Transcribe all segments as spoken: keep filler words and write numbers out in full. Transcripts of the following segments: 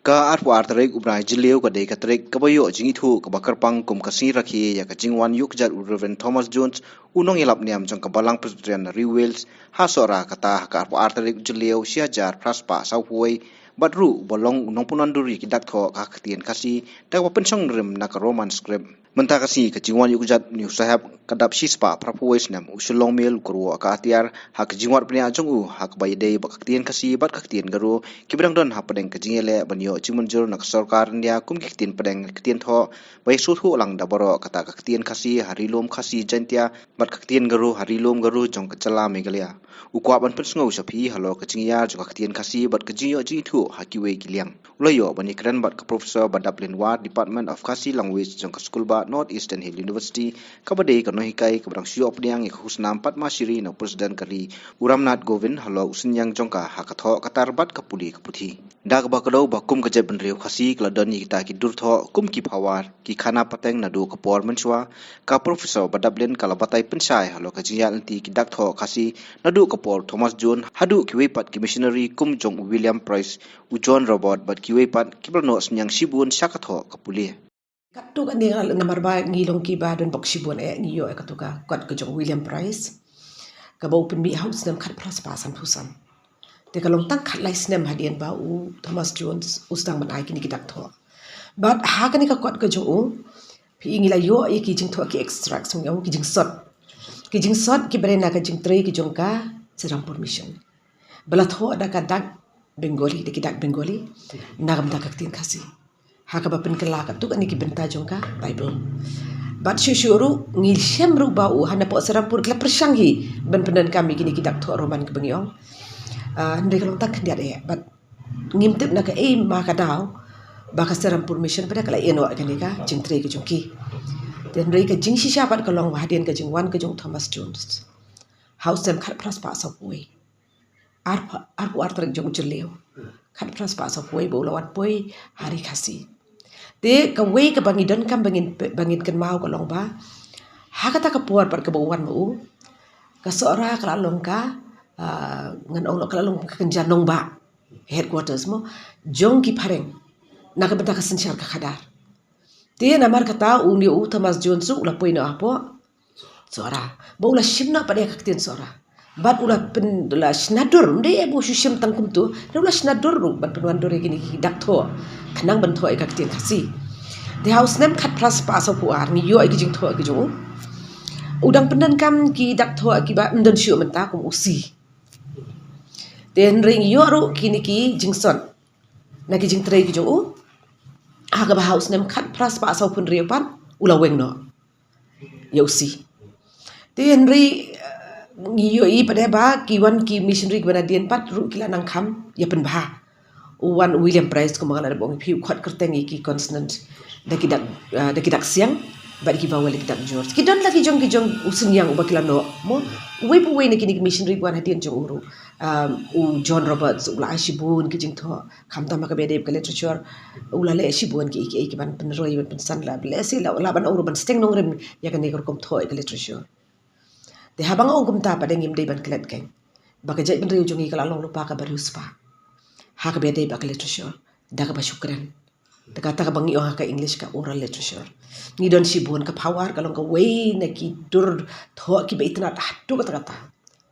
Ka arphew ar tarik u bnai Jylliew ka dei ka tarik kaba ïoh jingithuh kaba kyrpang kum ka sngi rakhe ïa ka jingwan ïuh kjat u Reverend Thomas Jones, u nongïalap niam jong ka Balang Presbyterian Ri Wales, ha Sohra kata ha ka arphew ar tarik Jylliew shi hajar phra spah sawphew wei, bad ruh ba long u nongpynwandur ïa ki dak thoh ka ktien Khasi da kaba pynshong rim na ka Roman script. Mynta ka sngi ka jingwan ïuh kjat une u sahep ka dap shi spah phra phew wei snem, u Shillong Mail u kyrwoh ka atiar ha ka jingwad bniah jong u ha kaba ïadei bad ka ktien Khasi bad ka ktien Garo kiba dang don hapdeng ka jingïaleh ban ïoh jingmynjur na ka sorkar India kum ki ktien pdeng ktien thoh ba ïasngewthuh lang da baroh, kata ka ktien Khasi ha Ri-lum Khasi Jaiñtia bad ka ktien Garo ha Ri-lum Garo jong ka jylla Meghalaya. U kwah ban pynsngew sha phi halor ka jingïar jong ka ktien Khasi bad ka jingïoh jingithuh ha kiwei ki liang. U la ïoh ban ïakren bad ka Professor Badablin War, Department of Khasi Language jong ka Skulbah North Eastern Hill University, kaba dei ka nonghikai kaba dang shu ïoh pdiang ïa ka khusnam Padma Shri na u President ka ri, u Ramnath Kovind, halor u synñiang jong ka ha ka thoh ka tar bad ka pule ka puthi. Da kaba kdew ba kum ka jaitbynriew Khasi ka la don ïa kita ki dur thoh kum ki phawar, ki khana pateng naduh ka por mynshuwa, ka Professor Badablin ka la batai pynshai halor ka jingïaid lynti ki dak thoh Khasi naduh ka por Thomas Jones haduh kiwei pat ki missionary kum jong u William Price, u John Robert bad kiwei pat kiba la noh synñiang shibun sha ka thoh ka pule. Katto katne, namar ba ngi long kiba don bok shibun, eh, ngi ïoh, eh, katto ka kot ka jong u William Price, kaba u pynmih ha u snem khatphra spah sanphew san. Te ka long tang khatlai snem hadien ba u Thomas Jones u sdang ban ai kine ki dak thoh. Bad ha kane ka kot ka jong u, phi i ngi la ïoh ïa ki jingthoh, ki extract, ki jingsot. Ki jingsot kiba dei na ka jingtrei ki jong ka Serampore Mission, ba la thoh da ka dak Bengali, da ki dak Bengali, na ka bynta ka ktien Khasi, ha kaba pynkylla katto katne ki bynta jong ka Bible. Bad shuh shuh ruh ngi shem ruh ba u ha napoh Serampore ki la pyrshang hi ban pyndonkam ïa kine ki dak thoh Roman kaba ngi ong. Ah, hynrei ka long tang khyndiat eh, bad ngim tip na kaei ma ka daw ba ka Serampore Mission pat ka la ïehnoh ïa kane ka jingtrei ka jong ki. Te hynrei ka jingshisha pat ka long ba hadien ka jingwan ka jong Thomas Jones ha u snem khatphra spah sawphew wei, arphew, arphew ar tarik jong u Jylliew, khatphra spah sawphew wei, ba u la wan poi ha ri Khasi. Te kawei kaba ngi donkam ba ngin, ba ngin kynmaw ka long ba ha kata ka por pat kaba u wan ma u, ka Sohra ka la long ka, ah, ngan ong, ka la long ka kynja nongbah, headquarters mo, jong ki phareng na ka bynta ka synshar ka khadar. Te namar kata une u Thomas Jones u la poi noh hapoh Sohra, ba u la shim noh pat ïa ka ktien Sohra. Bad u la pyn, u la shna dur, ym dei ba u shu shim tang kumto, u la shna dur ruh ban pynwandur ïa kine ki dak thoh, khnang ban thoh ïa ka ktien Khasi. Te ha u snem khatphra spah sawphew ar ngi ïoh ïa ki jingthoh ki jong u. U dang pyndonkam ki dak thoh kiba ym don shuh mynta kum u C. Te hynrei ngi ïoh ruh kine ki jingsot na ki jingtrei ki jong u, ha kaba ha u snem khatphra spah sawphew hynriew pat u la weng noh ïa u C. Te hynrei, eh, ngi ïohi pat de ba ki wan ki missionary kiba nadien pat ruh ki la nang kham ïa pynbha. U wan u William Price, kumba nga la dep ong ïa phi, u khot kyrteng ïa ki consonant da ki dak, eh, da ki dak siang, bad ki vowel da ki dak jor. Ki don la ki jong, ki jong u synñiang uba ki la noh mo. Uwei pa uwei na kine ki missionary ba wan hadien jong u ruh, um, u John Roberts u la ai shibun ki jingthoh, khamtam ha kaba ïadei bad ka literature. U la leh shibun kiei kiei ki ban pynroi, ban pynsan, la leh shi, la, la ban ong ruh ban sdang nongrim ïa kane ka rukom thoh ïa ka literature. Te haba nga ong kumta pat de ngim dei ban klet kein ba ka jaitbynriew jong ngi ka la long lypa kaba riewspah ha kaba ïadei bad ka literature da kaba shu kren. Te kata kaba ngi ong ha ka English ka oral literature. Ngi don shibun, ka phawar ka long kawei na ki dur thoh kiba itynnad haduh katta katta.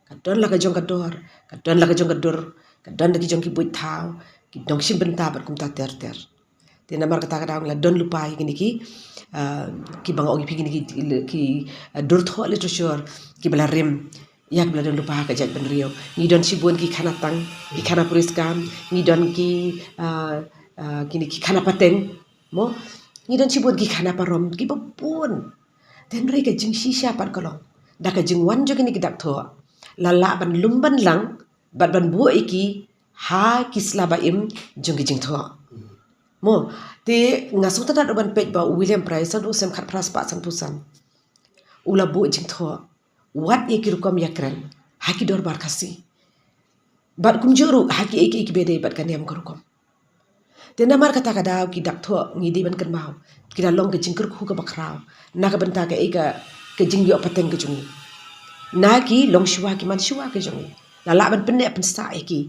Ka don la ka jong ka dor, ka don la ka jong ka dur, ka don la ki jong ki buit thaw, ki dong shim bynta bad kumta ter ter. Te namar kata ka daw ngi la don lypa ïa kine ki, ah, kiba nga ong ïa phi, kine ki, ki, ah, dur thoh literature kiba la rim, ïa kiba la don lypa ha ka jaitbynriew. Ngi don shibun ki khana tang, ki khana puriskam, ngi don ki, ah, ah, kine ki khana pateng mo, ngi don shibun ki khana parom kiba bun. Te hynrei ka jingshisha pat ka long da ka jingwan jong kine ki dak thoh, la lah ban lum ban lang bad ban buh ïa ki ha ki sla ba im jong ki jingthoh mo. Te nga sngewtynnat ruh ban peit ba u William Price ha u snem khatphra spah sanphew san u la buh jingthoh wat ïa ki rukom ïakren ha ki dorbar Khasi, bad kumjuh ruh ha kiei kiei kiba ïadei bad ka niam ka rukom. Te namar kata ka daw ki dak thoh ngi dei ban kynmaw ki la long ka jingkyrkhu kaba khraw na ka bynta kaei ka, ka jingïoh pateng ka jong ngi na ki longshuwa ki manshuwa ka jong ngi. La lah ban pynneh pynsah ïa ki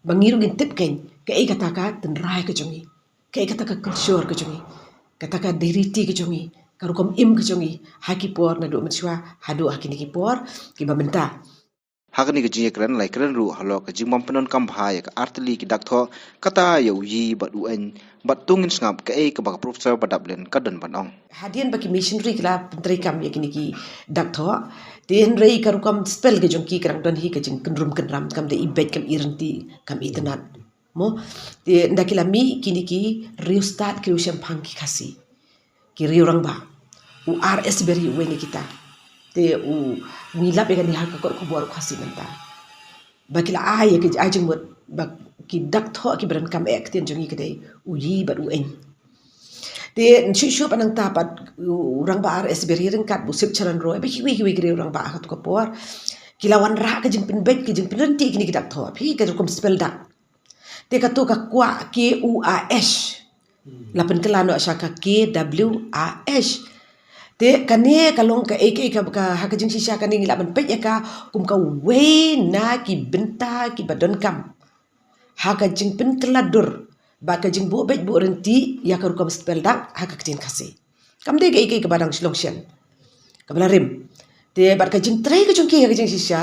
ba ngi ruh ngin tip kein kaei kata ka tynrai ka jong ngi. kaei kata ka culture ka jong ngi, kata ka dei riti ka jong ngi, ka rukom im ka jong ngi, ha ki por naduh mynshuwa haduh ha kine ki por kiba mynta. Ha kane ka jingïakren la ïakren ruh halor ka jingbym pyndonkam bha ïa ka artylli ki dak thoh, kata ïa u yi bad u eiñ, bad to ngin sngap kaei kaba ka Professor Badapdlen ka don ban ong. Hadien ba ki missionary ki la pyntreikam ïa kine ki dak thoh, te hynrei ka rukom spell ka jong ki ka dang don hi ka jingkynrum kynram, kam dei i beit kam i rynti kam i tnat. Mo, te ynda ki la mih kine ki riewstad ki riewshemphang ki Khasi, ki riewrangbah, u R S Berry uwei na kita, te u, ngi lap ïa kane ha ka kot khubor u Khasi Mynta, ba ki la ai ïa ki, ai jingmut ba ki dak thoh kiba donkam eh ktien jong ngi ka dei u yi bad u eiñ. Te shuh shuh pat nangta pat u rangbah R S Berry ryngkat bad u Sipcharan Roy bad kiwei kiwei ki riewrangbah ha kato ka por ki la wanrah ka jingpynbeit, ka jingpynrynti ïa kine ki dak thoh, phi, ka rukom spell dak. Te kato ka kwah K U A H, la pynkylla noh sha ka K W A H. Te kane ka long kaei kaei ka, ka, ha ka jingshisha kane ngi lah ban peit ïa ka kum kawei na ki bynta kiba donkam ha ka jingpynkylla dur bad ka jingbuh beit buh rynti ïa ka rukom spell dak ha ka ktien Khasi. Kam dei kaei kaei kaba dang shlong shen, kaba la rim. Te bad ka jingtrei ka jong ki ha ka jingshisha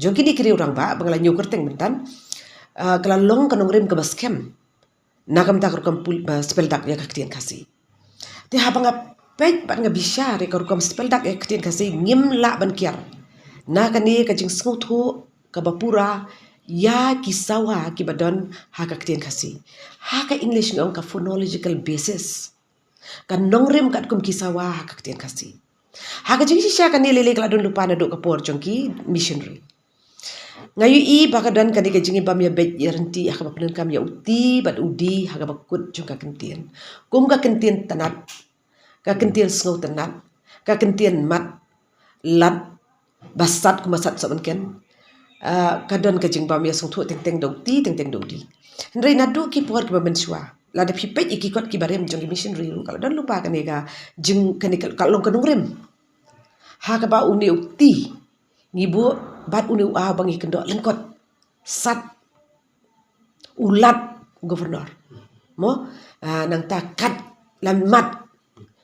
jong kine ki riewrangbah ba nga la ñiew kyrteng mynta, ah, ka la long ka nongrim kaba skhem na ka bynta ka rukom pul-, ba, spell dak ïa ka ktien Khasi. Te haba nga peit bad nga bishar ïa ka rukom spell dak ïa ka ktien Khasi, ngim lah ban kiar na kane ka jingsngewthuh kaba pura ïa ki sawa kiba don ha ka ktien Khasi. Ha ka English ngi ong ka phonological basis, ka nongrim katkum ki sawa ha ka ktien Khasi. Ha ka jingshisha kane lei lei ka la don lypa naduh ka por jong ki missionary. Nga ïohi ba ka don kane ka jingim bam ïa beit ïa rynti ha kaba pyndonkam ïa u T bad u D ha kaba kut jong ka kyntien, kum ka kyntien tnat, ka kyntien sngewtynnat, ka kyntien mat, lad, ba sat kum ba sat sohmynken. Ah, ka don ka jingbam ïa sngewthuh teng teng da u T, teng teng da u D. Hynrei naduh ki por kiba mynshuwa, lada phi peit ïa ki kot kiba rim jong ki missionary ruh, ka la don lypa kane ka jing, kane ka, ka long ka nongrim. Ha kaba une u T ngi buh bad une u A ba ngi kynnoh lyngkot. Sat, u Lad, governor. Mo, ah, nangta kat, la mat,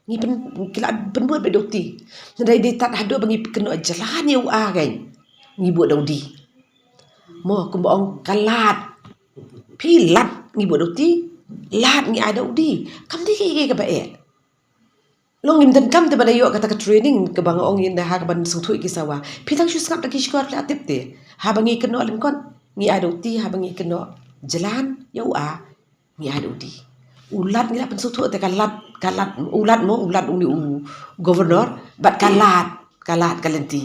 ngi pyn, ki la pynbuh beit da u T. Hynrei dei tad haduh ba ngi kynnoh jlan ïa u A kein, ngi buh da u D. Mo, kumba ong ka lad, phi, lad, ngi buh da u T, lad, ngi ai da u D. Kam dei kaei kaei kaba eh. Long ngim donkam te ban ïoh kata ka training kaba nga ong ïa na ha kaban sngewthuh ïa ki sawa. Phi tang shu sngap da ki shkor phi la tip te. Haba ngi kynnoh lyngkot, ngi ai da u T, haba ngi kynnoh jlan ïa u A, ngi ai da u D. U Lad ngi la pynsngewthuh te ka lad, ka lad, u Lad mo, u Lad une u governor, bad ka lad, ka lad ka lynti.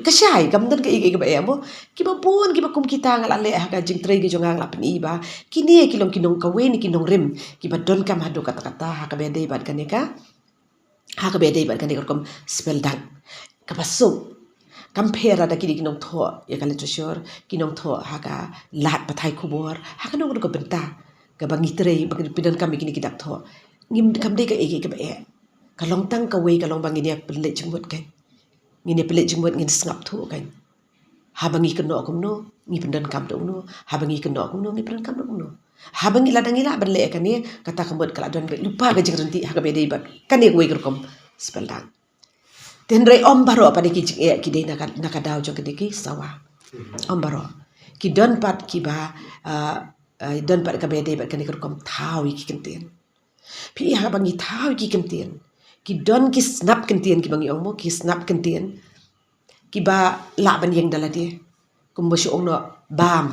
Ka shai, kam don kaei kaei kaba eh mo. Kiba bun kiba kum kita nga la leh ha ka jingtrei ka jong nga, nga la pyni ba kine ki long ki nong, kawei na ki nongrim kiba donkam haduh katta katta ha kaba ïadei bad kane ka, ha kaba ïadei bad kane ka rukom spell dak. Kaba suk, compare lada kine ki nongthoh ïa ka literature, ki nongthoh ha ka lad pathai khubor, ha kano kano ka bynta kaba ngi trei, ba ngi pyndonkam ïa kine ki dak thoh. Ngim, kam dei kaei kaei kaba eh. Ka long tang kawei, ka long ba ngin ïa pynleit jingmut kein. Ngin ïa pynleit jingmut, ngin sngap thuh kein. Haba ngi kynnoh kumno, ngi pyndonkam da uno. Haba ngi kynnoh kumno, ngi pyndonkam da uno. Haba ngi, lada ngi lah ban leh kane, kata ka mut ka la don beit lypa ka jingrynti ha kaba ïadei bad kane kawei ka rukom spell dak. Te hynrei ym baroh pat ki jingeh ki dei na ka, na ka daw jong kine ki sawa. Ym baroh. Ki don pat kiba, ah, ah, don pat kaba ïadei bad kane ka rukom thaw ïa ki kyntien. Phi, haba ngi thaw ïa ki kyntien, ki don ki snap kyntien kiba ngi ong mo, ki snap kyntien kiba lah ban ïeng da lade. Kumba shu ong noh bam,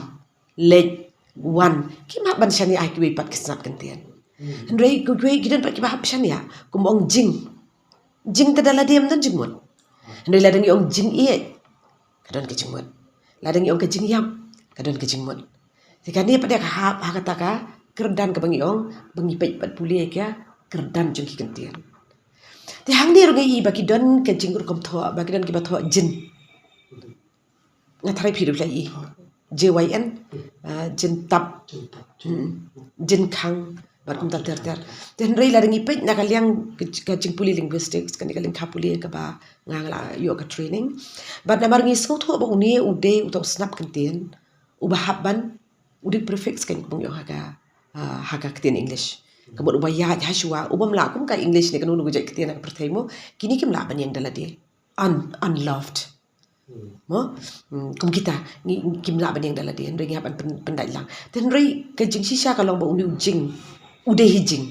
leit, wan. Kim hap ban shaniah ha kiwei pat ki snap kyntien. Hmm. Hynrei kiwei ki don pat kiba hap shaniah. Kumba ong jing. Jing te da lade ym don jingmut. Hynrei lada ngi ong jingïeit, ka don ka jingmut. Lada ngi ong ka jingïap, ka don ka jingmut. Te kane pat ka hap ha kata ka kyrdan kaba ngi ong ba ngi peit bad pule ïa ka kyrdan jong ki kyntien. Te hangne ruh ngi i ba ki don ka jingrukom thoh, ba ki don kiba thoh jin. Nga tharai phi ruh phi la i. J Y N, ah, jin tap. Hmm. Jin khang, bad kumta ter ter. Te hynrei lada ngi peit na ka liang ka, ka jingpule linguistics, kane ka lyngkha pule kaba nga, nga la ïoh ka training. Bad namar ngi sngewthuh ba une u dei uta u snap kyntien uba hap ban, u dei prefix kein kumba ngi ong ha ka, ah, ha ka ktien English. Ka mut uba ïaid ha shuwa, u bym lah kum ka English ne kano kano ka jait ktien ha ka pyrthei mo, kine kim lah ban ïeng da lade. Un-, unloved. Mo? Hmm, kum kita, ngi, ngi kim lah ban ïeng da lade, hynrei ngi hap ban pyn-, pyndait lang. Te hynrei ka jingshisha ka long ba une u jing, u dei hi jing.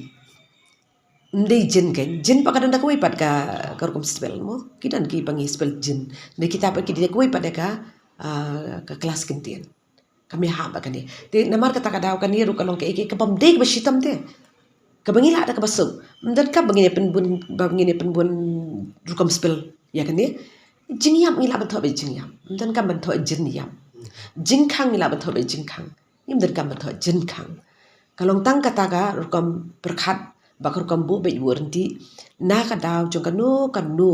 Ym dei jin kein, jin pat ka don da kawei pat ka, ka rukom spell mo. Ki don kiba ngi spell jin. Hynrei kita pat ki dei da kawei pat da ka, ah, ka klas kyntien. Ka mih ha ba kane. Te namar kata ka daw kane ruh ka long kaei kaei kaba ym dei kaba shitom te. Kaba ngi lah da kaba suk. Ym donkam ba ngin ïa pynbun, ba ngin ïa pynbun rukom spell ïa kane. Jingïap ngi lah ban thoh ba jingïap. Ym donkam ban thoh jingïap. Jingkhang ngi lah ban thoh ba jingkhang. Ngim donkam ban thoh jingkhang. Ka long tang kata ka rukom pyrkhat bad ka rukom buh beit buh ryntih na ka daw jong kano kano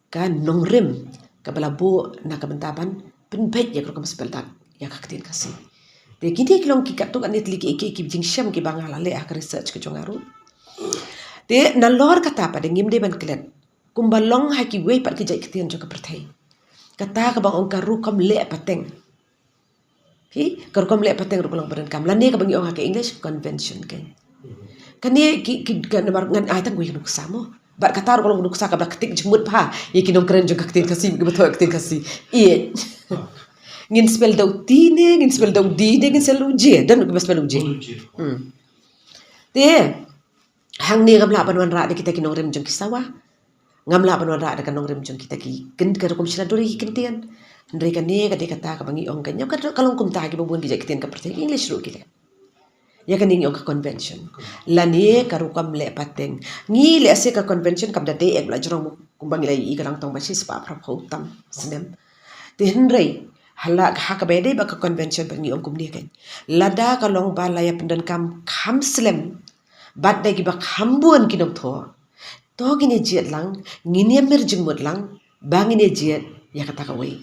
ka nongrim kaba la buh na ka bynta ban pynbeit ïa ka rukom spell dak ïa ka ktien Khasi. Te kine ki long ki katto katne tylli ki, ki, ki jingshem kiba nga la leh ha ka research ka jong nga ruh. Te nalor kata pat de ngim dei ban klet kumba long ha kiwei pat ki jait ktien jong ka pyrthei. Kata kaba ong ka rukom leh pateng. Phi, ka rukom leh pateng ruh ka long ba donkam. Lane kaba ngi ong ha ka English convention kein. Kane ki, ki, ka namar ngan ai tang wei ka nuksa mo. Bad kata ruh ka long ka nuksa kaba la ktik jingmut bha ïa ki nongkren jong ka ktien Khasi, kiba thoh ktien Khasi. Ïeit. Ngin spell da u T ne, ngin spell da u D ne, ngin spell da u J. Don kiba spell u J. Hmm. Te hangne ngam lah ban wanrah da kita ki nongrim jong ki sawa. Ngam lah ban wanrah da ka nongrim jong kita ki, kin, ka rukom shna dur ïa ki kyntien. Hynrei kane ka dei kata kaba ngi ong ka ñiam ka, ka long kumta ha kiba bun ki jait ktien ka pyrthei, English ruh ki leh. Ïa kane ngi ong ka convention. Lane ka rukom leh pateng. Ngi leh se ka convention kam da dei ek ba la jrong kumba ngi la ïohi ka dang tang ba shi spah phra phew tam snem. Te hynrei ha la, ha kaba ïadei bad ka convention ba ngi ong kumne kein. Lada ka long ba la ïa pyndonkam kham slem bad da kiba kham bun ki nongthoh, to ngin ïa jied lang, ngin ïa mir jingmut lang ba ngin ïa jied ïa kata kawei.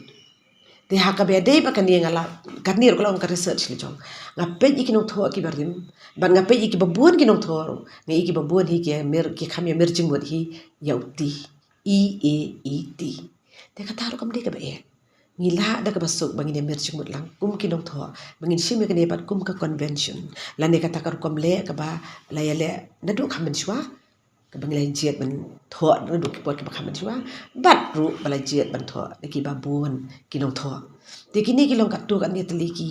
Te ha kaba ïadei bad kane nga la, kane ruh ka long ka research la jong. Nga peit ïa ki nongthoh kiba rim bad nga peit ïa kiba bun ki nongthoh ruh, nga ïa kiba bun hi ki mir, ki kham ïa mir jingmut hi ïa u T, E A E T. Te kata ruh kam dei kaba eh. Ngi lah da kaba suk ba ngin ïa mir jingmut lang kum ki nongthoh, ba ngin shim ïa kane pat kum ka convention. Lane kata ka rukom leh kaba la ïaleh naduh kham mynshuwa, kaba ngi la jied ban thoh naduh ki por kiba kham mynshuwa, bad ruh ba la jied ban thoh da kiba bun ki nongthoh. Te kine ki long katto katne tylli ki,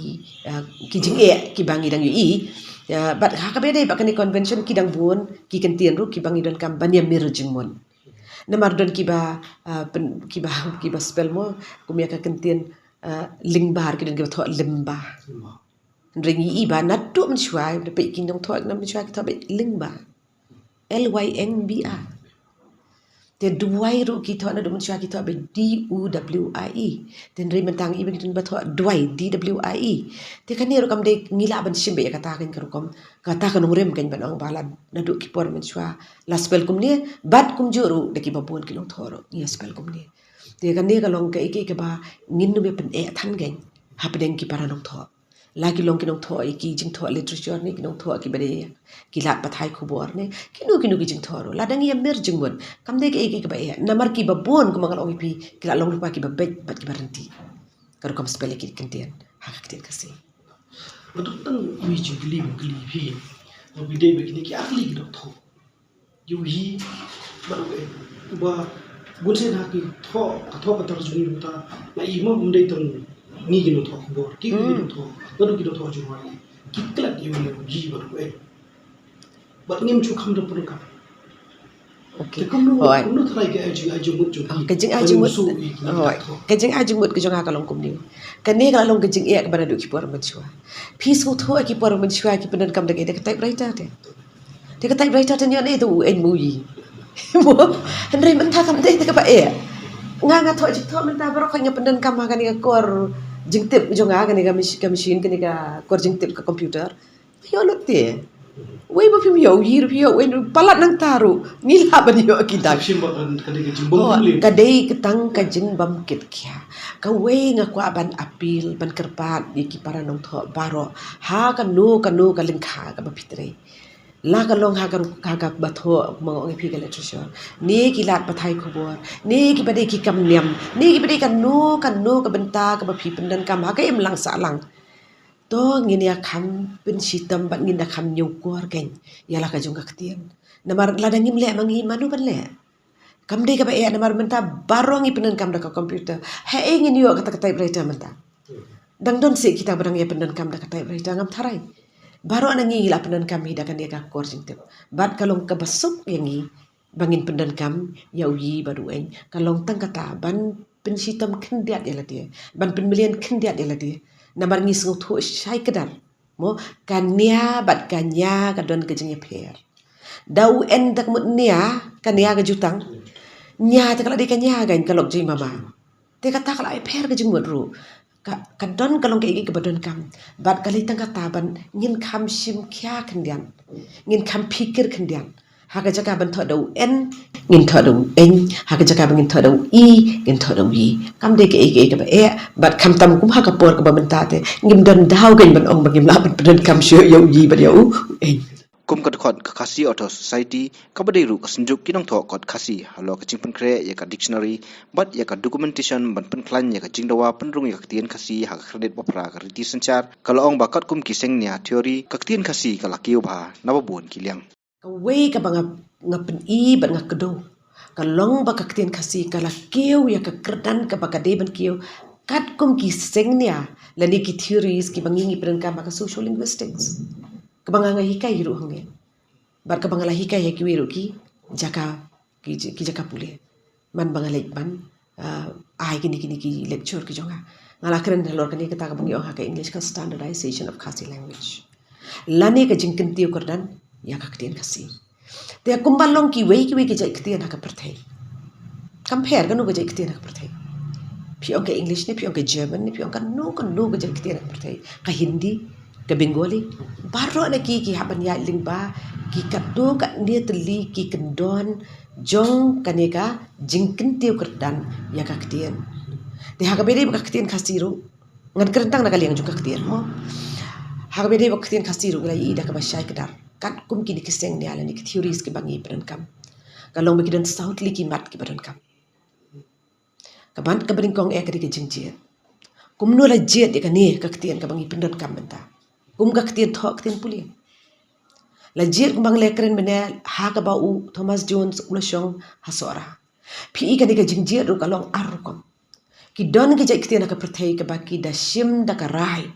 ah, ki jingeh kiba ngi dang ïohi. Ah, bad ha kaba ïadei bad kane convention ki dang bun ki kyntien ruh kiba ngi donkam ban ïa mir jingmut. Namar don kiba, ah, pyn-, kiba, kiba spell mo, kum ïa ka kyntien, ah, lyngba, ki don kiba thoh lymba. Hynrei ngi i ba naduh mynshuwa, da peit ki nongthoh naduh mynshuwa ki thoh beit lyngba. L Y N B A. Te dwai ruh ki thoh naduh mynshuwa ki thoh beit D U W I E. Te hynrei mynta ngi i ba ki don ba thoh dwai, D W I E. Te kane ruh kam dei, ngi lah ban shim beit ïa kata kein ka rukom. Kata ka nongrim kein ban ong ba la naduh ki por mynshuwa la spell kumne, bad kumjuh ruh da kiba bun ki nongthoh ruh ngi ïa spell kumne. Te kane ka long kaei kaei kaba ngin ym ïa pyneh than kein hapdeng ki para nongthoh. La ki long ki nongthoh ïa ki jingthoh literature ne ki nongthoh kiba dei ki lad pathai khubor ne kino kino ki jingthoh ruh, lada ngi ïa mir jingmut, kam dei kaei kaei kaba eh. Namar kiba bun kumba nga la ong ïa phi ki la long lypa kiba beit bad kiba ryntih. Ka rukom spell ïa ki kyntien ha ka ktien Khasi. Nga dang tang wi jingkylli ban kylli phi. Nga phi dei ba kine ki ar tylli ki nongthoh. Ïohi bad u eh. Uba bun sien ha ki thoh, ka thoh ka tar jong ngi mynta, nga i mo, ym dei tang ngi ki nongthoh khubor, ki ki nongthoh, naduh ki nongthoh jong ngi ki klet ïa u ïohi bad u eh. Bad ngim ju kham da pyndonkam. Okay. Te kumno, kumno tharai ka jingai jingmut jong phi? Ka jingai jingmut. Hooid. Ka jingai jingmut ka jong nga ka long kumne. Kane ka la long ka jingeh kaba naduh ki por mynshuwa. Phi sngewthuh ki por mynshuwa ki pyndonkam da ka, da ka typewriter te. Te ka typewriter te ñion eh te u eh mu yi. Mo, hynrei mynta kam dei te kaba eh. Nga nga thoh jingthoh mynta baroh nga pyndonkam ha kane ka kor jingtip jong nga, kane ka mach-, ka machine, kane ka kor jingtip ka computer. Ïoh lut te. Wei ba phim ïoh, ïoh, ïoh, wei palat nangta ruh. Ngi lah ban ïoh ki dak. Ka dei ka jingbym kit khia. Kawei nga kwah ban appeal, ban kyrpad ïa ki para nongthoh baroh ha kano kano ka lyngkha kaba phi trei. La ka long ha ka, ha kaba thoh, ma nga ong ïa phi ka literature, ne ki lad pathai khubor, ne kiba dei ki kam niam, ne kiba dei kano kano ka bynta kaba phi pyndonkam ha ka imlang sahlang. to ngin ïa kham pynshitom bad ngin da kham ñiewkor kein ïa la ka jong ka ktien. Namar lada ngim leh ma ngi, mano ban leh? Kam dei kaba eh, namar mynta baroh ngi pyndonkam da ka computer. Haei ngin ïoh kata ka typewriter mynta? Dang don seh kita ba dang ïa pyndonkam da ka typewriter, ngam tharai. Baroh na ngi la pyndonkam hi da kane ka kor jingtip. Bad ka long kaba suk ïa ngi ba ngin pyndonkam ïa u yi bad u eiñ. Ka long tang kata ban pynshitom khyndiat ïa lade, ban pynmlien khyndiat ïa lade. Namar ngi sngewthuh shai kdar, mo, ka nia bad ka ñia ka don ka jingïapher. Da u N da ka mut nia, ka nia ka jutang. Ñia te ka la dei ka ñia, ka lok jong ka lok jong i mama. Te kata ka la ïapher ka jingmut ruh. Ka, ka don ka long kaei kaei kaba donkam. Bad ka lei tang kata ban ngin kham shim khia khyndiat, ngin kham phikir khyndiat. Ha ka jaka ban thoh da u N, ngin thoh da u eiñ. Ha ka jaka ban ngin thoh da u i, ngin thoh da u yi. Kam dei kaei kaei kaba eh. Bad khamtam kum ha ka por kaba mynta te, ngim don daw kein ban ong ba ngim lah ban pyndonkam shuh ïa u yi bad ïa u eiñ. Kum ka dkhot ka Khasi Author Society, kaba dei ruh ka Synjuk ki Nongthoh Kot Khasi, halor ka jingpynkhreh ïa ka dictionary bad ïa ka documentation ban pynkhlaiñ ïa ka jingdawa pynrung ïa ka ktien Khasi ha ka khyrnit baphra ka riti synshar, ka la ong ba katkum ki seng nia theory, ka ktien Khasi ka la kiew bha na babun ki liang. Kawei kaba nga, nga pyni bad nga kdew, ka long ba ka ktien Khasi ka la kiew ïa ka kyrdan kaba ka dei ban kiew katkum ki seng nia lane ki theories kiba ngi ngi pyndonkam ha ka social linguistics, kaba nga, nga hikai hi ruh hangne. Bad kaba nga la hikai ha kiwei ruh ki jaka, ki, ki jaka pule. Man ba nga leit ban, ah, ai kine, kine ki lecture ki jong nga, nga la kren halor kane kata kaba ngi ong ha ka English ka standardization of Khasi language, lane ka jingkyntiew kyrdan ïa ka ktien Khasi. Te kumba long kiwei kiwei ki jait ktien ha ka pyrthei, kam pher kano ka jait ktien ha ka pyrthei. Phi ong ka English ne phi ong ka German ne phi ong kano kano ka jait ktien ha ka pyrthei, ka Hindi, ka Bengali, baroh na ki, ki hap ban ïaid lyngba ki katto katne tylli ki kyndon jong kane ka jingkyntiew kyrdan ïa ka ktien. Te ha kaba ïadei bad ka ktien Khasi ruh, ngan kren tang na ka liang jong ka ktien, mo. Ha kaba ïadei bad ka ktien Khasi ruh, ngi la ïohi da kaba shai kdar katkum kine ki seng nia lane ki theories kiba ngi pyndonkam, ka long ba ki don saw tylli ki mat kiba donkam. Ka mat kaba nyngkong eh ka dei ka jingjied. Kumno la jied ïa kane ka ktien kaba ngi pyndonkam mynta kum ka ktien thoh, ktien pule? La jied kumba nga la kren mynne, ha kaba u Thomas Jones u la shong ha Sohra. Phi i kane ka jingjied ruh ka long ar rukom. Ki don ki jait ktien ha ka pyrthei kaba ki da shim da ka rai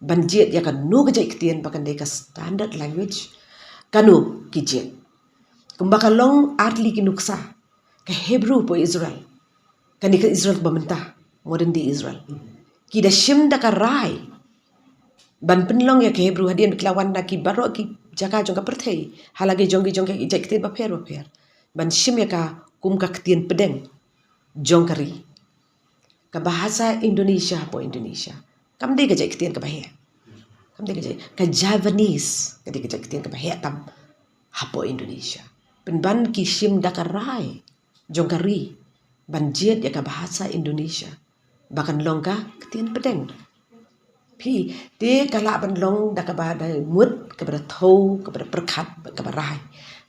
ban jied ïa kano ka jait ktien ba kan dei ka standard language. Kano ki jied? Kumba ka long ar tylli ki nuksa, ka Hebrew hapoh Israel, kane ka Israel kaba mynta, modern day Israel, ki da shim da ka rai ban pynlong ïa ka Hebrew hadien ba ki la wan na ki baroh ki jaka jong ka pyrthei, ha la ki jong ki jong ki jait ktien bapher bapher, ban shim ïa ka kum ka ktien pdeng jong ka ri. Ka bahasa Indonesia hapoh Indonesia kam dei ka jait ktien kaba heh. Kam dei ka jait, ka Javanese ka dei ka jait ktien kaba heh tam hapoh Indonesia. Pynban ki shim da ka rai jong ka ri ban jied ïa ka bahasa Indonesia ba kan long ka ktien pdeng. Phi, te ka lah ban long da kaba da mut, kaba da thew, kaba da pyrkhat, kaba rai.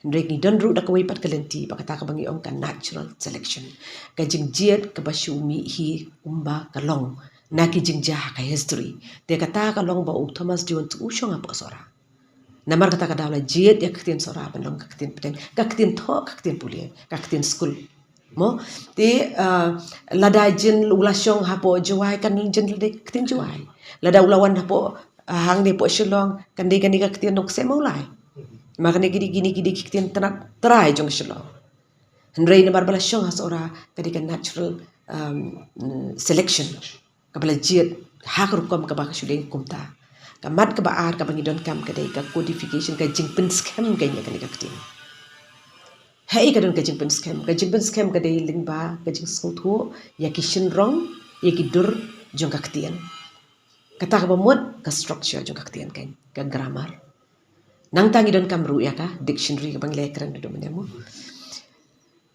Hynrei ngi don ruh da kawei pat ka lynti, ba kata kaba ngi ong ka natural selection, ka jingjied kaba shu mih hi kumba ka long na ki jingjia ha ka history. Te kata ka long ba u Thomas Jones u shong hapoh Sohra. Namar kata ka daw la jied ïa ka ktien Sohra ban long ka ktien pdeng, ka ktien thoh, ka ktien pule, ka ktien skul. Mo, te, ah, lada jin u la shong hapoh Jowai kan jin lade ka ktien Jowai. Lada u la wan hapoh, ah, hangne hapoh Shillong kan dei kane ka ktien nongksem Mawlai. Ma kane ki dei, kine ki dei ki ktien tnat trai jong Shillong. Hynrei namar ba la shong ha Sohra ka dei ka natural, um, selection. Kaba la jied ha ka rukom kaba ka shu dei kumta. Ka mat kaba ar kaba ngi donkam ka dei ka codification, ka jingpynskhem ka ïa kane ka ktien. Haei ka don ka jingpynskhem? Ka jingpynskhem ka dei lyngba ka jingsngewthuh ïa ki shynrong, ïa ki dur jong ka ktien. Kata kaba mut ka structure jong ka ktien, ka, ka grammar. Nangta ngi donkam ruh ïa ka dictionary kaba ngi la kren naduh mynne mo.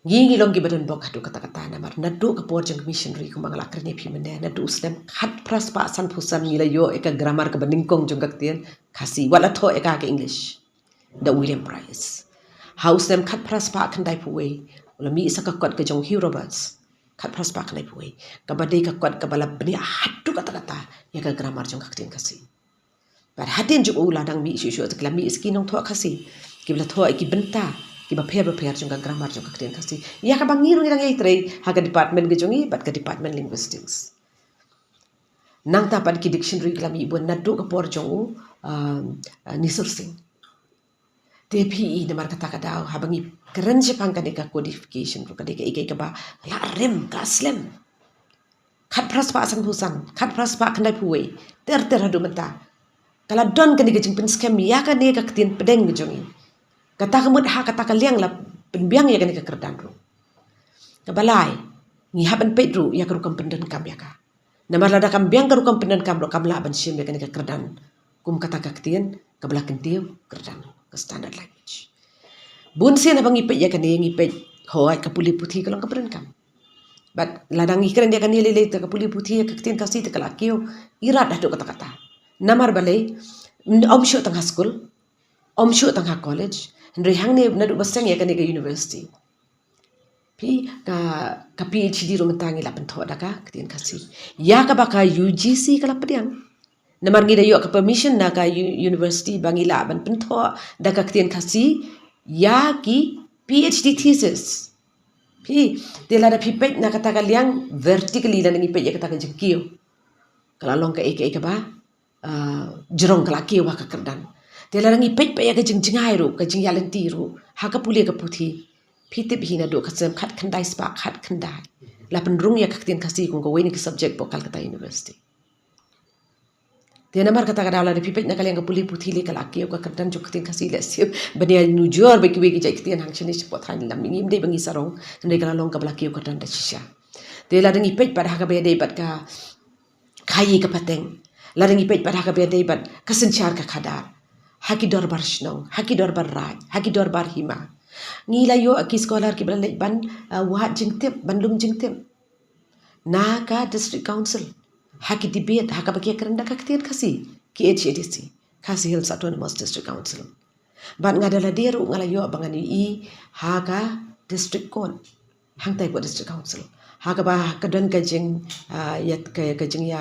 Ngi ngi long kiba don bok haduh katta katta namar naduh ka por jong ka missionary kumba nga la kren ïa phi mynne, naduh u snem khatphra spah sanphew san ngi la ïoh ïa ka grammar kaba nyngkong jong ka ktien Khasi, wat la thoh ïa ka ha ka English da u William Pryce. Ha u snem khatphra spah khyndaiphew wei u la mih sa ka kot ka jong u Hugh Roberts, khatphra spah khyndaiphew wei, kaba dei ka kot kaba la bniah haduh katta katta ïa ka grammar jong ka ktien Khasi. Bad hadien jong u la dang mih shuh shuh, te ki la mih sa ki nongthoh Khasi kiba la thoh ïa ki bynta kiba pher ba pher jong ka grammar jong ka ktien Khasi, ïa kaba ngi ruh ngi dang ïai trei ha ka department ka jong ngi bad ka department linguistics. Nangta pat ki dictionary ki la mih bun naduh ka por jong u, um, uh, Ni Sursing. Te phi i namar kata ka daw haba ngi kren shaphang kane ka codification ruh ka dei kaei kaei kaba la rim ka slem. Khatphra spah sanphew san, khatphra spah khyndaiphew wei, ter ter haduh mynta, ka la don kane ka jingpynskhem ïa kane ka ktien pdeng ka jong ngi. Kata ka mut ha kata ka liang la pynbiang ïa kane ka kyrdan ruh. Kaba lai, ngi hap ban peit ruh ïa ka rukom pyndonkam ïa ka. Namar lada kam biang ka rukom pyndonkam ruh kam lah ban shim ïa kane ka kyrdan kum kata ka ktien kaba la kyntiew kyrdan, ka standard language. Bun sien haba ngi peit ïa kane ngi peit, hooid, ka pule puthi ka long kaba pyndonkam. Bad lada ngi kren ïa kane lei lei, te ka pule puthi ïa ka ktien Khasi te ka la kiew irat haduh katta katta. Namar balei? Ym shuh tang ha skul, ym shuh tang ha college, hynrei hangne naduh ba seng ïa kane ka university. Phi, ka, ka PhD ruh mynta ngi la pynthoh da ka ktien Khasi, ïa kaba ka UGC ka la pdiang. Namar ngi da ïoh ka permission na ka u-, university ba ngi lah ban pynthoh da ka ktien Khasi ïa ki PhD thesis. Phi, te lada phi peit na kata ka liang vertically, lada ngi peit ïa kata ka jingkiew, ka la long kaei kaei kaba, ah, jrong, ka la kiew ha ka kyrdan. Te lada ngi peit pat ïa ka jingjngai ruh, ka jingïaid lynti ruh ha ka pule ka puthi, phi tip hi naduh ka snem khatkhyndai spah khatkhyndai la pynrung ïa ka ktien Khasi kum kawei na ki subject hapoh Calcutta University. Te namar kata ka daw lada phi peit na ka liang ka pule puthi lei ka la kiew ka kyrdan jong ka ktien Khasi, lehse ban ïanujor bad kiwei ki jait ktien hangshane shapoh thaiñ lam, ngim dei ba ngi sarong, hynrei ka la long kaba la kiew kyrdan da shisha. Te lada ngi peit pat ha kaba ïadei bad ka khaii ka pateng, lada ngi peit pat ha kaba ïadei bad ka synshar ka khadar ha ki dorbar shnong, ha ki dorbar raid, ha ki dorbar hima, ngi la ïoh ki scholar kiba la leit ban, ah, wad jingtip, ban lum jingtip na ka District Council ha ki debate ha kaba ki ïakren da ka ktien Khasi, ki KHADC, Khasi Hills Autonomous District Council. Bad nga da lade ruh nga la ïoh ba ngan ïohi ha ka District Court hangtai hapoh District Council ha kaba ka don ka jing, ah, ïa, ka, ka jingïa,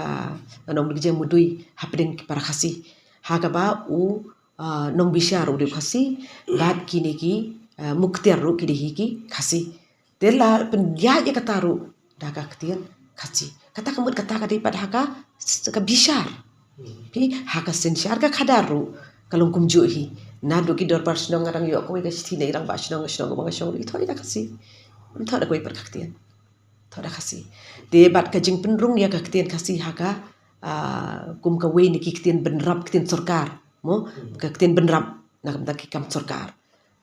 ngan ong ka jingmudui hapdeng ki para Khasi ha kaba u, ah, nongbishar u dei u Khasi bad kine ki, ah, muktiar ruh ki dei hi ki Khasi. Te la pynïaid ïa kata ruh da ka ktien Khasi. Kata ka mut kata ka dei pat ha ka, ka bishar. Phi, ha ka synshar ka khadar ruh ka long kumjuh hi. Naduh ki dorbar shnong, nga dang ïoh kawei ka shithi na i rangbah shnong, ka shnong kaba nga shong ruh i thoh ïa da Khasi, ym thoh da kawei pat ka ktien, thoh da Khasi. Te bad ka jingpynrung ïa ka ktien Khasi ha ka, ah, kum kawei na ki ktien bynrap, ktien sorkar, mo, ka ktien bynrap na ka bynta ki kam sorkar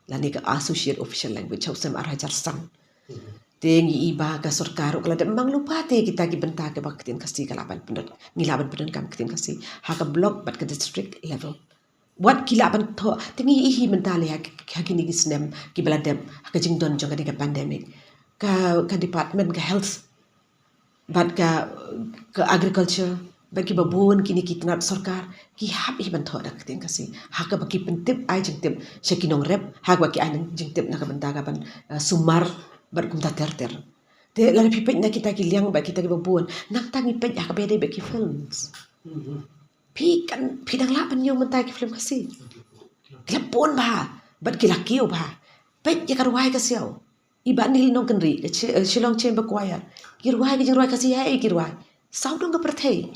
lane ka associate official language ha u snem ar hajar san. Te ngi i ba ka sorkar ruh ka la dep mang lypa te kita ki bynta kiba ka ktien Khasi ka lah ban pyndonkam, ngi lah ban pyndonkam ka ktien Khasi ha ka block bad ka district level. Wat ki lah ban thoh, te ngi i hi mynta lei ha ki, ha kine ki snem kiba la dep ha ka jingdon jong kane ka pandemic, ka, ka department ka health bad ka, ka agriculture bad kiba bun kine ki tnat sorkar ki hap hi ban thoh da ka ktien Khasi ha kaba ki pyntip, ai jingtip sha ki nongrep, ha kaba ki ai jingtip na ka bynta ka ban, eh, sumar bad kumta ter ter. Te lada phi peit na kita ki liang bad kita kiba bun, nangta ngi peit ha kaba ïadei bad ki films. Phi kan, phi dang lah ban ïoh mynta ki film Khasi. Ki la bun bha bad ki la kiew bha. Peit ïa ka rwai Ka Siaw, i Bah Neil Nongkynrih, ka Chi-, eh, Shillong Chamber Choir, ki rwai ka jingrwai Khasi, haei ki rwai, sawdong ka pyrthei.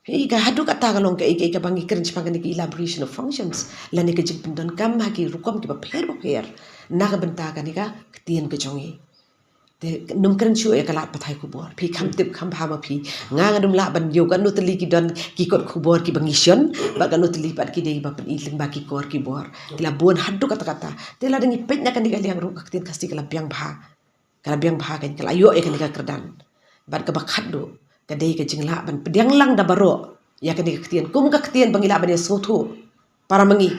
Hi, ka haduh kata ka long kaei kaei kaba ngi kren shaphang kane ka elaboration of functions lane ka jingpyndonkam ha ki rukom kiba pher ba pher na ka bynta kane ka ktien ka jong ngi. Te nym kren shuh ïa ka lad pathai khubor, phi kham tip kham bha ma phi. Nga, nga nym lah ban ïoh katno tylli ki don ki kot khubor kiba ngi shon bad katno tylli pat ki dei ba pyni lyngba ki kor ki bor. Ki la bun haduh katta katta. Te lada ngi peit na kane ka liang ruh ka ktien Khasi ka la biang bha. Ka la biang bha, ka la ïoh ïa kane ka kyrdan. Bad kaba khatduh ka dei ka jinglah ban pdiang lang da baroh ïa kane ka ktien kum ka ktien ba ngi lah ban ïa sngewthuh para ma ngi.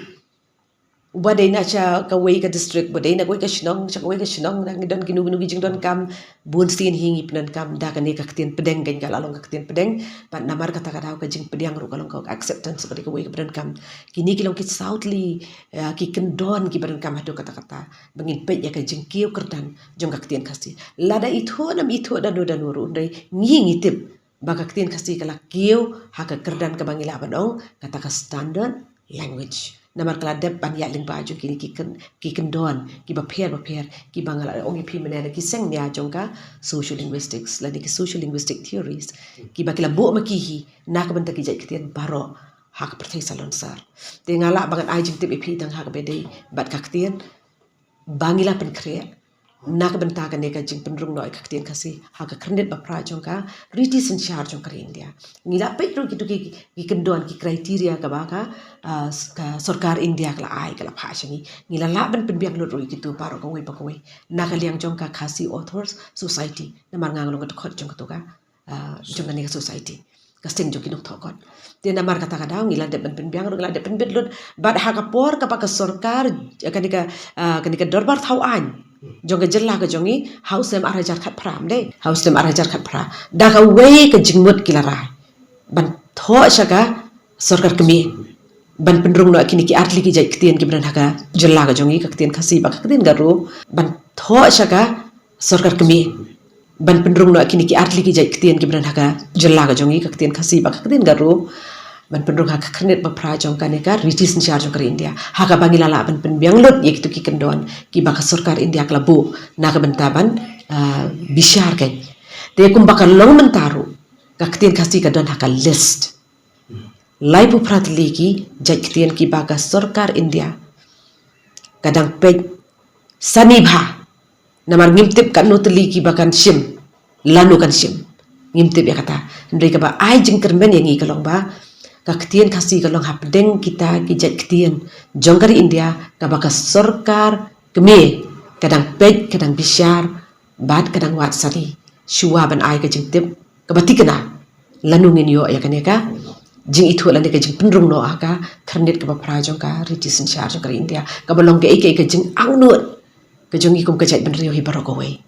Uba dei na sha kawei ka district, ba dei na kawei ka shnong sha kawei ka shnong, na ngi don kino kino ki jingdonkam, bun sien hi ngi pyndonkam da kane ka ktien pdeng, kane ka la long ka ktien pdeng. Bad namar kata ka daw ka jingpdiang ruh ka long ka acceptance, ka dei kawei kaba donkam. Kine ki long ki saw tylli, eh, ki kyndon kiba donkam haduh katta katta ba ngin peit ïa ka jingkiew kyrdan jong ka ktien Khasi. Lada ithuh ne ym ithuh da no da no ruh, hynrei ngi ngi tip ba ka ktien Khasi ka la kiew ha ka kyrdan kaba ngi lah ban ong kata ka standard language. Namar ka la dep ban ïaid lyngba jong kine ki kyn-, ki kyndon kiba pher bapher kiba nga la ong ïa phi mynne na ki seng nia jong ka sociolinguistics lane ki sociolinguistic theories kiba ki la buh ma ki hi na ka bynta ki jait ktien baroh ha ka pyrthei salonsar. Te nga lah ba ngan ai jingtip ïa phi tang ha kaba ïadei bad ka ktien ba ngi la pynkhreh na ka bynta kane ka jingpynrung noh ïa ka ktien Khasi ha ka khyrnit ba phra jong ka riti synshar jong ka ri India. Ngi la peit ruh kito ki, ki kyndon ki criteria kaba ka, ah, s-, ka sorkar India ka la ai, ka la phah sha ngi. Ngi la lah ban pynbiang lut ruh ïa kito baroh kawei pa kawei na ka liang jong ka Khasi Authors Society. Namar nga nga long ka dkhot jong kato ka, ah, jong kane ka society, ka seng jong ki nongthoh kot. Te namar kata ka daw ngi la dep ban pynbiang ruh, ngi la dep pynbit lut. Bad ha ka por kaba ka sorkar, eh, kane ka, ah, kane ka dorbar thaw aiñ jong ka jylla ka jong ngi ha u snem ar hajar khatphra, ym dei? Ha u snem ar hajar khatphra, da kawei ka jingmut ki la rai ban thoh sha ka sorkar kmie ban pynrung noh kine ki artylli ki jait ktien kiba don ha ka jylla ka jong ngi, ka ktien Khasi bad ka ktien Garo, ban thoh sha ka sorkar kmie ban pynrung noh kine ki artylli ki jait ktien kiba don ha ka jylla ka jong ngi, ka ktien Khasi bad ka ktien Garo, ban pynrung ha ka khyrnit ba phra jong kane ka riti synshar jong ka ri India. Ha kaba ngi la lah ban pynbiang lut ïa kito ki kyndon kiba ka sorkar India ka la buh na ka bynta ban, ah, bishar kane. Te kumba ka long mynta ruh, ka ktien Khasi ka don ha ka list laiphew phra tylli ki jait ktien kiba ka sorkar India ka dang peit sani bha. Namar ngim tip katno tylli kiba kan shim, lano kan shim, ngim tip ïa kata. Hynrei kaba ai jingkyrmen ïa ngi ka long ba ka ktien Khasi ka long hapdeng kita ki jait ktien jong ka ri India kaba ka sorkar kmie ka dang peit, ka dang bishar bad ka dang wad sani shuwa ban ai ka jingtip kaba thikna lano ngin ïoh ïa kane ka jingithuh lane ka jingpynrung noh ha ka khyrnit kaba phra jong ka riti synshar jong ka ri India, kaba long kaei kaei ka jingangnud ka jong ngi kum ka jaitbynriew hi baroh kawei.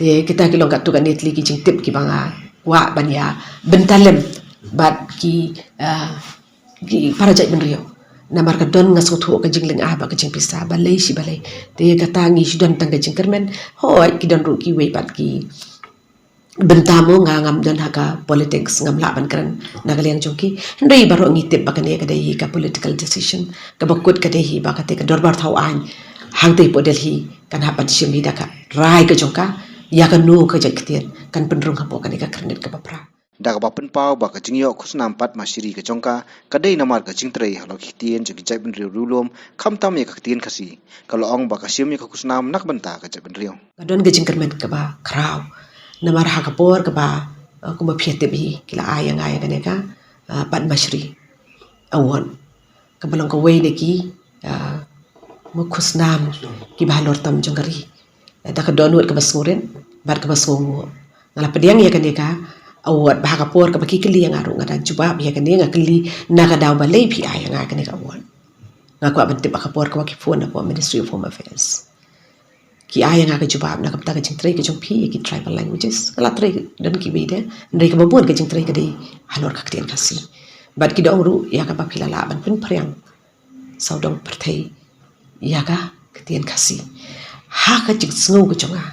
Te kita ki long katto katne tylli ki jingtip kiba nga kwah ban ïa bynta lem bad ki, ah, ki para jaitbynriew. Namar ka don, nga sngewthuh, ka jinglyngngoh bad ka jingpisa balei shi balei. Te kata ngi shu don tang ka jingkyrmen. Hooid, ki don ruh kiwei pat ki bynta, mo, nga ngam don ha ka politics, ngam lah ban kren na ka liang jong ki. Hynrei baroh ngi tip ba kane ka dei hi ka political decision kaba kut, ka dei hi ba kata ka dorbar thaw aiñ hangtei hapoh Delhi kan hap ban shim hi da ka rai ka jong ka ïa kano ka jait ktien kan pynrung hapoh kane ka khyrnit kaba phra. Da kaba pynpaw ba ka jingïoh khusnam Padma Shri ka jong ka ka dei namar ka jingtrei halor ki ktien jong ki jaitbynriew riewlum, khamtam ïa ka ktien Khasi, ka la ong ba ka shim ïa ka khusnam na ka bynta ka jaitbynriew. Ka don ka jingkyrmen kaba khraw namar ha ka por kaba, eh, kumba phi tip hi, ki la ai ïa nga ïa kane ka, eh, Padma Shri Award, kaba long kawei na ki, ah, mo, khusnam kiba halor tam jong ka ri, da ka dohnud kaba sngewrit bad kaba sngewnguh. Nga la pdiang ïa kane ka award, ba ha ka por kaba ki kylli ïa nga ruh nga da jubab ïa kane, nga kylli na ka daw balei phi ai ïa nga kane ka award. Nga kwah ban tip ha ka por kaba ki phone na ka Ministry of Home Affairs. Ki ai ïa nga ka jubab na ka bynta ka jingtrei ka jong phi ïa ki tribal languages. Nga la trei, don kiwei de, hynrei kaba bun ka jingtrei ka dei halor ka ktien Khasi. Bad ki da ong ruh ïa kaba phi la lah ban pynphriang sawdong pyrthei ïa ka ktien Khasi. Ha ka jingsngew ka jong nga,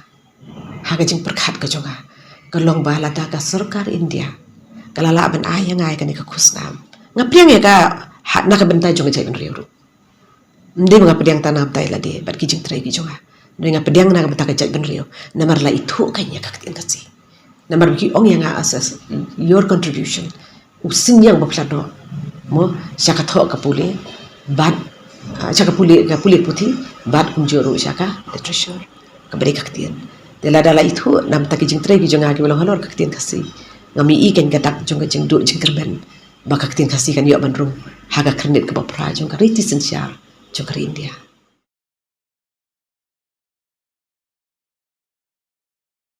ha ka jingpyrkhat ka jong nga, ka long ba lada ka sorkar India ka la lah ban ai ïa nga ïa kane ka khusnam, nga pdiang ïa ka ha, na ka bynta jong ka jaitbynriew ruh. Ym dei ba nga pdiang tang na ka bynta ïa lade bad ki jingtrei ki jong nga, hynrei nga pdiang na ka bynta ka jaitbynriew. Namar la ithuh kein ïa ka ktien Khasi. Namar ba ki ong ïa nga as, as your contribution, u synñiang ba phi la noh, mo, sha ka thoh ka pule bad, ah, sha ka pule, ka pule puthi bad kumjuh ruh sha ka literature kaba dei ka ktien. Te lada la ithuh na ka bynta ki jingtrei ki jong nga kiba long halor ka ktien Khasi, ngam ïohi kein ka dak jong ka jingduh jingkyrmen ba ka ktien Khasi kan ïoh ban rung ha ka khyrnit kaba phra jong ka riti synshar jong ka ri India.